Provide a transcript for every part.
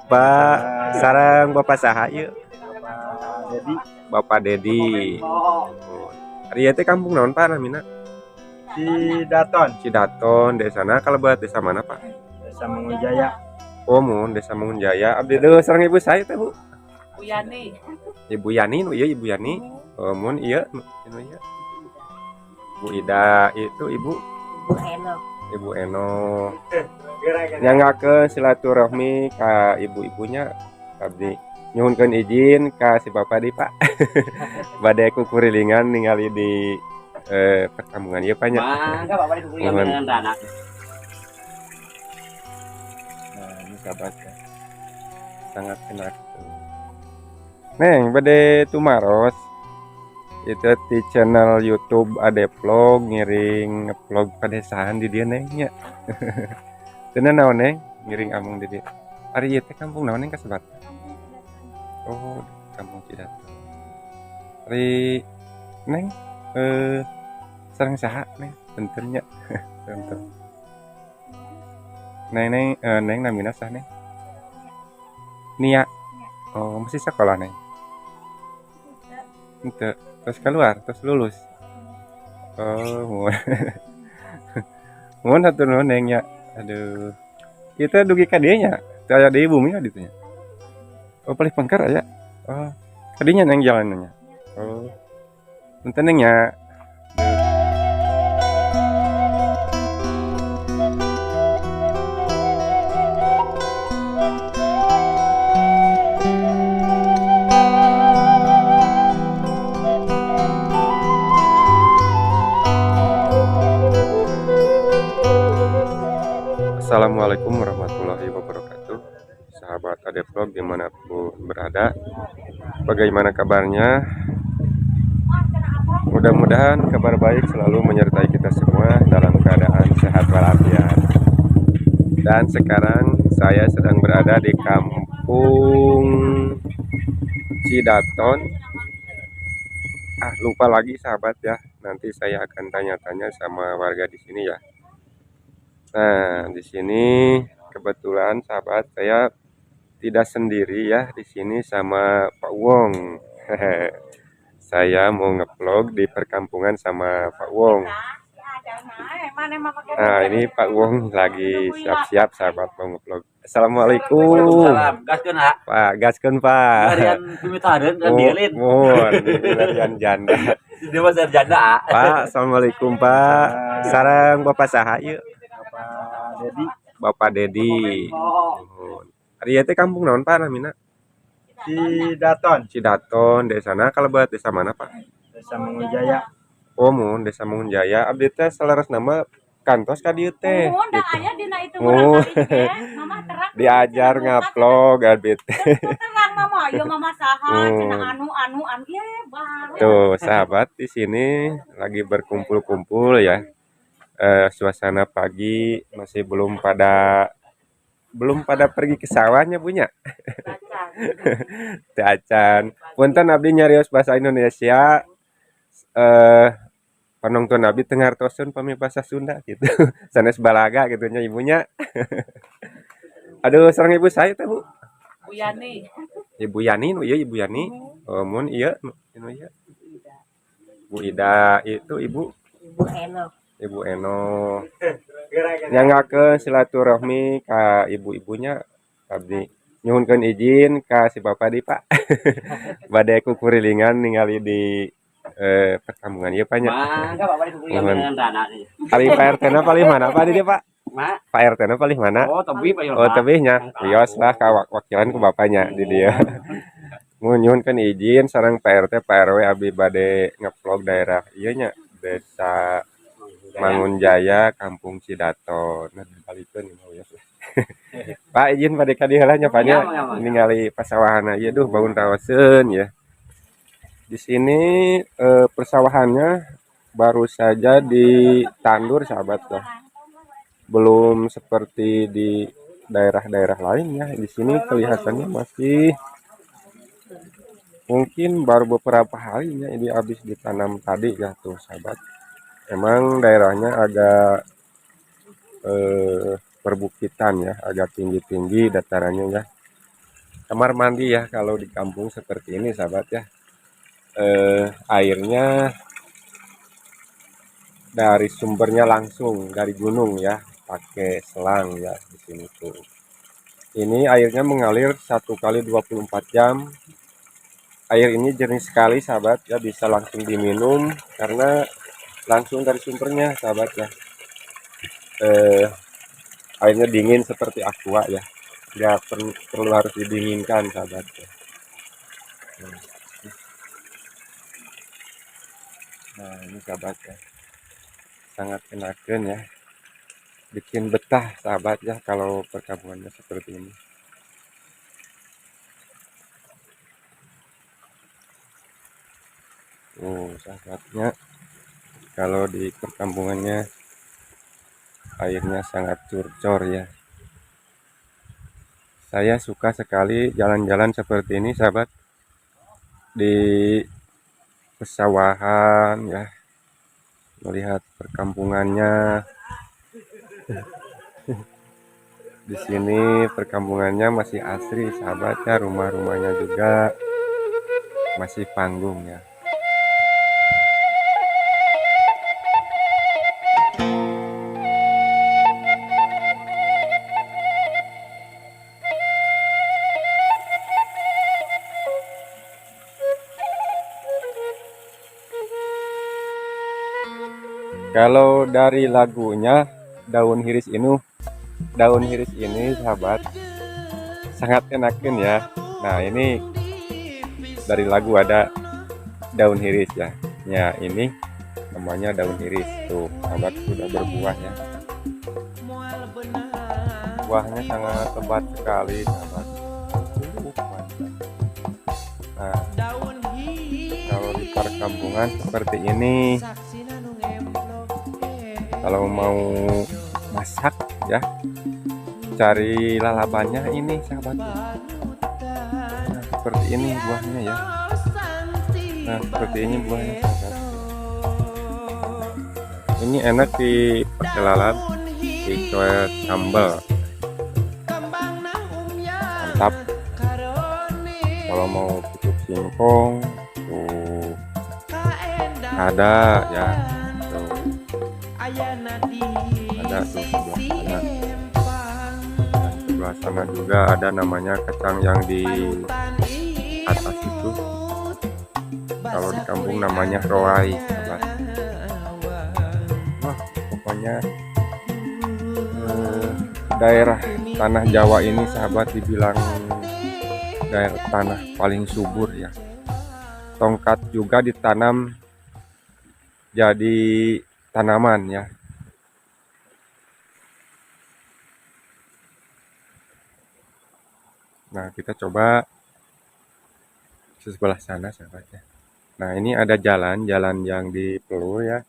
Pak, sareng Bapak saha ieu? Bapak Dedi. Bapak Dedi. Oh. Ari ieu teh kampung naon Pak namina? Cidaton. Cidaton, desana kalebet desa mana Pak? Desa Mangunjaya. Oh, mun Desa Mangunjaya. Abdi deui sareng ibu saya teh, Bu. Bu Yani. Ibu Yani nu ieu Ibu Yani. Oh, mun ieu nu ieu. Bu Ida itu Ibu Bu Eno. Ibu Eno. Nyanggakeun silaturahmi ka ibu-ibunya abdi nyuhunkeun izin ka si bapak di Pak. Bade kukurilingan ningali di perkampungan ieu Pak nya. Mangga Bapak di kukuringan dana. Nah, ini sahabat ya. Sangat enak. Neng, bade tumaros. Itu di channel YouTube Ade Vlog ngiring ngevlog pedesaan di dieu Neng nya. Teu naon Neng ngiring amung di dieu. Ari ieu teh kampung naon Neng kasebat? Oh, kampung Cidaton. Ari Neng sareng saha Neng punten nya. Punten. Neng Neng Neng namina saha Neng? Nia. Oh, masih sekolah Neng? Henteu. Terus keluar, terus lulus. Oh, mohon hatur nuhun Neng nya. Aduh. Kita dugi ka dieu nya. Teu aya deui bumi ka ditu nya. Oh, palih pengker aya. Oh, kadinya Neng jalannya. Oh. Punten Neng nya. Assalamualaikum warahmatullahi wabarakatuh. Sahabat Ade Vlog dimanapun berada, bagaimana kabarnya? Mudah-mudahan kabar baik selalu menyertai kita semua dalam keadaan sehat walafiat. Dan sekarang saya sedang berada di kampung Cidaton. Ah, lupa lagi sahabat ya. Nanti saya akan tanya-tanya sama warga di sini ya. Nah, di sini kebetulan sahabat saya tidak sendiri ya, di sini sama Pak Wong. Saya mau ngevlog di perkampungan sama Pak Wong. Nah, ini Pak Wong lagi siap-siap sahabat mau ngevlog. Assalamualaikum. Waalaikumsalam. Gaskeun, ha. Pak, gaskeun Pak. Larian pimitahareun kan dielin. Mohon, larian janda. Dia mah janda, ha. Pak, assalamualaikum Pak. Sareng Bapak saha ieu? Bapak Dedi. Bapak Dedi. Ari ieu teh kampung naon Pak namina? Cidaton. Cidaton, desana kalebet desa mana Pak? Desa Mangunjaya. Oh, mun Desa Mangunjaya. Abdi teh saleresna mah kantos ka dieu teh. Mun da Gitu. aya dina itu Oh. urang kali ge. Mama terang. Diajar ngupload abdi teh. Terang mama, ieu mama saha cenah anu anu anu ye baru. Tuh, sahabat di sini lagi berkumpul-kumpul ya. Suasana pagi masih belum pada pergi ke sawahnya punya. Teu acan. Punten abdi nyarios bahasa Indonesia. Panonton abdi teu ngartoseun pami bahasa Sunda gitu. Sanes balaga gitu nya ibunya. Aduh, sareng ibu saya teh, Bu. Bu Yani. Ibu Yani nu ieu Ibu Yani. Oh, mun ieu nu ieu. Bu Ida itu Ibu Ibu Eno. Ibu Eno. Nyanggakeun silaturahmi ka ibu-ibunya abdi nyuhunkeun izin ka si bapak di Pak. Bade kukurilingan ningali di perkampungan ieu Pak nya. Mangga Bapak di kukuringan dana. Ari Pak RT na palih mana Pak di dieu Pak? Ma? Pak RT na palih mana? Oh, tebih Pak. Oh, tebih nya. Wios lah ka wakilan ku bapaknya di dieu. Mun nyuhunkeun izin sareng Pak RT Pak RW abdi bade ngevlog daerah ieu nya Desa Mangunjaya, Kampung Cidaton. Nah, dibalikeun ieu mah wios lah. Pak izin bade ka dieu heula nya Pak nya. Ningali pasawahanna ieu duh bangun raoseun ya. Di sini persawahannya baru saja ditandur sahabat ya. Belum seperti di daerah-daerah lain ya. Di sini kelihatannya masih mungkin baru beberapa harinya ini habis ditanam tadi ya tuh sahabat. Emang daerahnya agak perbukitan ya, agak tinggi-tinggi datarannya ya. Kamar mandi ya kalau di kampung seperti ini sahabat ya. Airnya dari sumbernya langsung dari gunung ya, pakai selang ya di sini tuh. Ini airnya mengalir 1 kali 24 jam. Air ini jernih sekali sahabat ya, bisa langsung diminum karena langsung dari sumbernya sahabat ya. Airnya dingin seperti aqua ya, nggak perlu harus didinginkan sahabat ya. Nah ini sahabat ya, sangat enakan ya, bikin betah sahabat ya kalau perkampungannya seperti ini. Oh sahabatnya, kalau di perkampungannya airnya sangat curcor ya. Saya suka sekali jalan-jalan seperti ini sahabat, di pesawahan ya, melihat perkampungannya. Di sini perkampungannya masih asri sahabat ya, rumah-rumahnya juga masih panggung ya. Kalau dari lagunya daun hiris ini, daun hiris ini sahabat sangat enakin ya. Nah ini dari lagu ada daun hiris ya. Ya ini namanya daun hiris tuh sahabat, sudah berbuah ya. Buahnya sangat lebat sekali sahabat. Nah kalau di perkampungan seperti ini, kalau mau masak ya cari lalabannya ini sahabat. Nah, seperti ini buahnya ya. Nah seperti ini buahnya sahabat. Ini enak dipakai lalap, dicoet sambal, mantap. Kalau mau pucuk singkong tuh ada ya, tuh ada tuh sebelah sana. Dan sebelah sana juga ada namanya kacang yang di atas itu, kalau di kampung namanya roai sahabat. Wah pokoknya daerah tanah Jawa ini sahabat dibilang daerah tanah paling subur ya. Tongkat juga ditanam jadi tanaman ya. Nah kita coba ke sebelah sana sahabat ya. Nah ini ada jalan yang di pelur ya,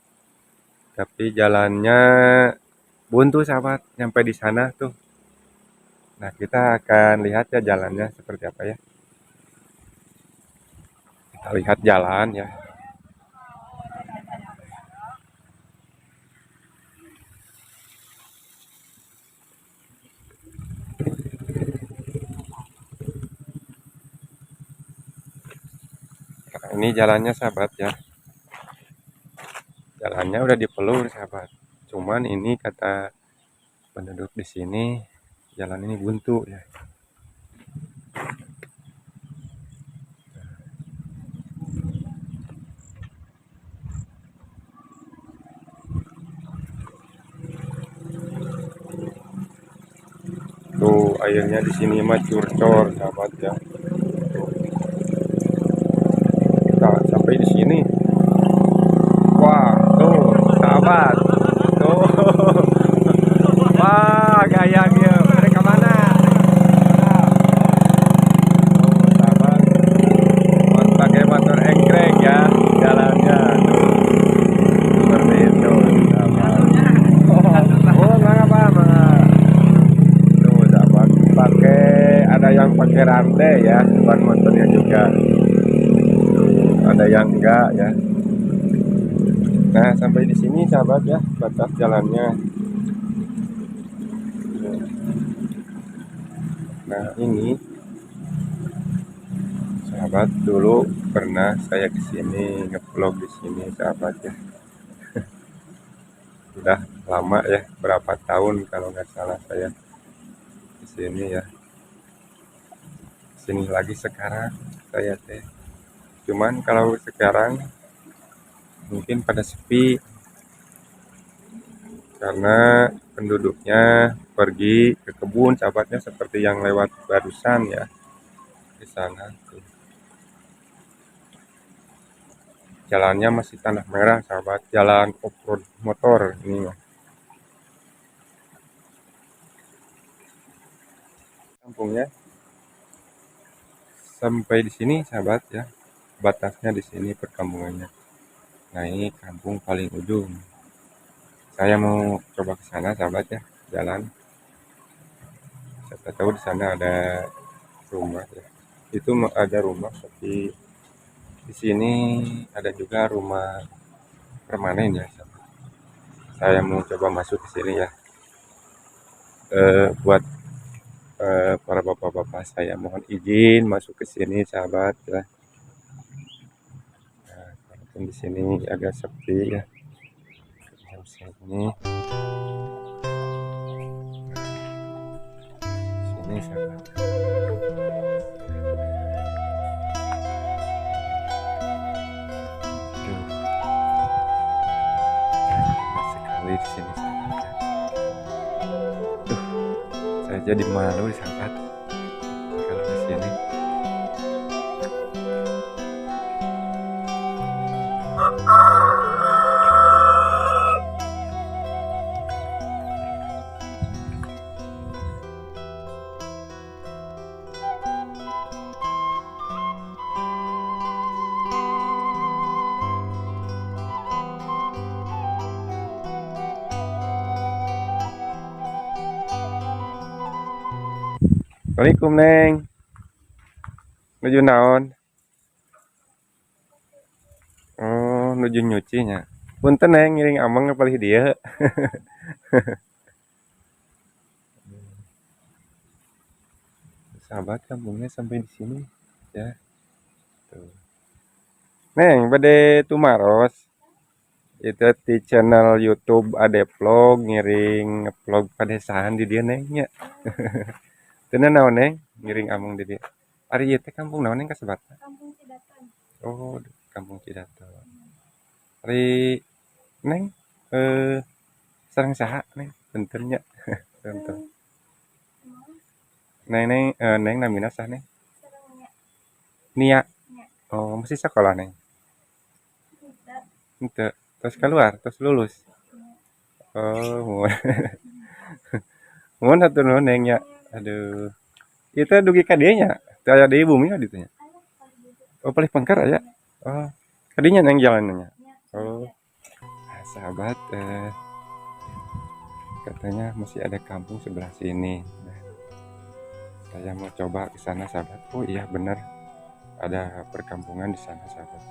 tapi jalannya buntu sahabat nyampe di sana tuh. Nah kita akan lihat ya jalannya seperti apa ya. Kita lihat jalan ya. Nah, ini jalannya sahabat ya. Jalannya udah dipelur sahabat. Cuman ini kata penduduk di sini jalan ini buntu ya. Tuh airnya di sini mah curcor sahabat ya. Tuh. Kita sampai di sini. Wah, tuh sahabat. Tuh. Wah, gaya dia. Mereka mana? Tuh, sahabat. Pakai motor engkrek ya jalannya. Tuh. Seperti itu, sahabat. Oh, enggak apa, enggak. Tuh, sahabat. Pakai ada yang pakai rantai ya, ban motornya juga. Tuh, ada yang enggak ya. Nah, sampai di sini sahabat ya, batas jalannya. Nah, ini Sahabat, dulu pernah saya kesini ngevlog di sini sahabat ya. Udah lama ya, berapa tahun kalau nggak salah saya kesini ya. Sini lagi sekarang saya teh. Cuman kalau sekarang mungkin pada sepi karena penduduknya pergi ke kebun sahabatnya, seperti yang lewat barusan ya di sana tuh. Jalannya masih tanah merah sahabat, jalan off-road motor ini mah. Kampungnya sampai di sini sahabat ya, batasnya di sini perkampungannya. Nah ini kampung paling ujung. Saya mau coba ke sana sahabat ya, jalan. Siapa tahu di sana ada rumah ya. Itu ada rumah, tapi di sini ada juga rumah permanen ya sahabat. Saya mau coba masuk ke sini ya. Buat para bapak-bapak, saya mohon izin masuk ke sini sahabat ya. Nah, walaupun di sini agak sepi ya. Sini, sini sahabat. Aduh, nah, sekali di sini sahabat ya. Duh, saya jadi malu sahabat kalau di sini. Assalamualaikum Neng. Nuju naon? Oh, nuju nyuci nya. Punten Neng, ngiring ameng palih dieu. Sahabat, kampungnya sampai di sini ya. Tuh. Neng, bade tumaros. Itu di channel YouTube Ade Vlog, ngiring vlog padesaan di dieu Neng nya. Teu naon Neng, ngiring ameng di dieu. Ari ieu teh kampung naon Neng kasebatna? Kampung Cidaton. Oh, Kampung Cidaton. Ari Neng sareng saha Neng? Punten nya. Punten. Neng Neng Neng namina saha Neng? Nia. Oh, masih sekolah Neng? Henteu. Terus keluar, terus lulus. Oh, muhun hatur nuhun Neng nya. Aduh, kita dugi ka dieu nya, teu aya deui bumi ka ditu nya. Oh, palih pengker aya. Oh, ka dinya Neng jalannya. Oh. Nah, sahabat, katanya masih ada kampung sebelah sini. Nah, saya mau coba ke sana sahabat. Oh iya benar, ada perkampungan di sana sahabat.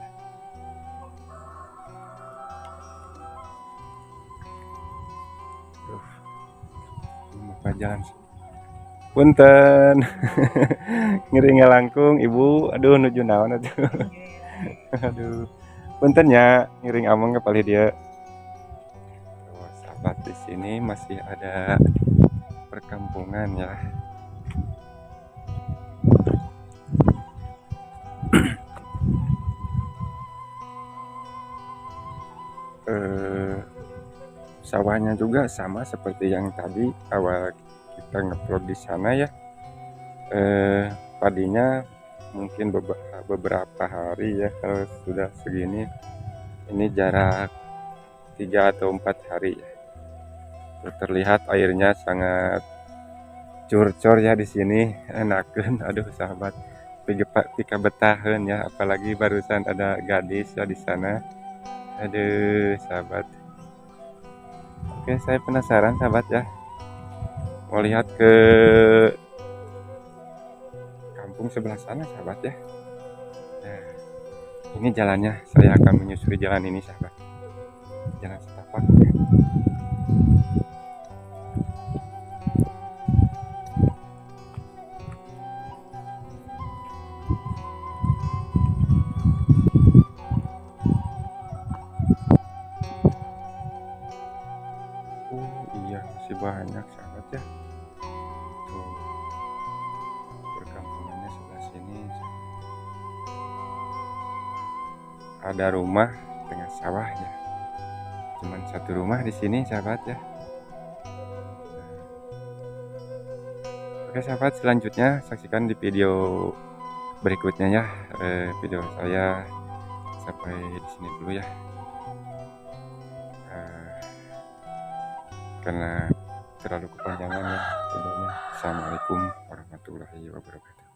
Duh, mau jalan. Punten. Ngiring ngalangkung ibu, aduh nuju naon atuh. Aduh. Punten nya ngiring ameng ke palih dieu. Tuh, sahabat, di sini masih ada perkampungan ya. Sawahnya juga sama seperti yang tadi awal kita ngevlog di sana ya. Padinya mungkin beberapa hari ya, kalau sudah segini ini jarak 3 atau 4 hari ya. Terlihat airnya sangat curcor ya di sini, enakeun. Aduh sahabat, pika betaheun ya, apalagi barusan ada gadis ya di sana. Aduh sahabat. Oke, saya penasaran sahabat ya, mau lihat ke kampung sebelah sana sahabat ya. Nah, ini jalannya, saya akan menyusuri jalan ini sahabat, jalan setapak ya. Oh iya, masih banyak sahabat ya. Tuh perkampungannya sebelah sini. Ada rumah tengah sawah ya. Cuman satu rumah di sini sahabat ya. Oke sahabat, selanjutnya saksikan di video berikutnya ya. Video saya sampai di sini dulu ya. Karena terlalu kepanjangan ya videonya. Assalamualaikum warahmatullahi wabarakatuh.